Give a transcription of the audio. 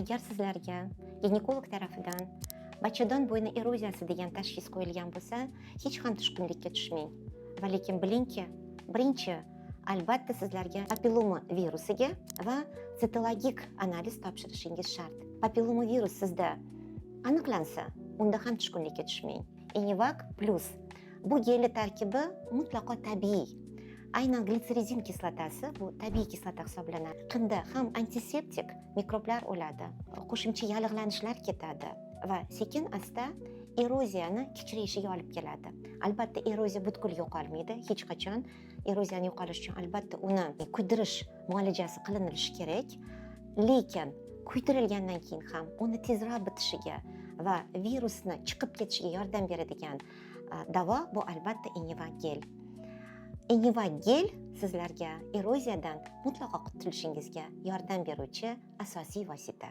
Agar sizlarga ginekolog tarafidan bachadon bo'yni eroziyasi degan tashxis qo'yilgan bo'lsa, hech ham tushkunlikka tushmang. Va lekin bilingki, birinchi, albatta, sizlarga papilloma virusiga va sitologik analiz topshirishingiz shart. Papilloma virus sizda aniqlansa, unda ham tushkunlikka tushmang. Enivak Plus bu geli tarkibi mutlaqo tabiiy. Aynan glitserizin kislotasi, bu tabiiy kislota hisoblanadi. Qinda ham antiseptik, mikroblar o'ladi, qo'shimcha yallig'lanishlar ketadi va sekin asta eroziyani kichrayishiga olib keladi. Albatta, eroziya butkul yo'qolmaydi hech qachon. Eroziyani yo'qolishi uchun, albatta, uni kuydirish muolajasi qilinilishi kerak, lekin kuydirilgandan keyin ham uni tezroq bitishiga va virusni chiqib ketishiga yordam beradigan davo bu, albatta, Enivak gel. Enivak gel sizlarga eroziyadan mutlaqo qutulishingizga yordam beruvchi asosiy vosita.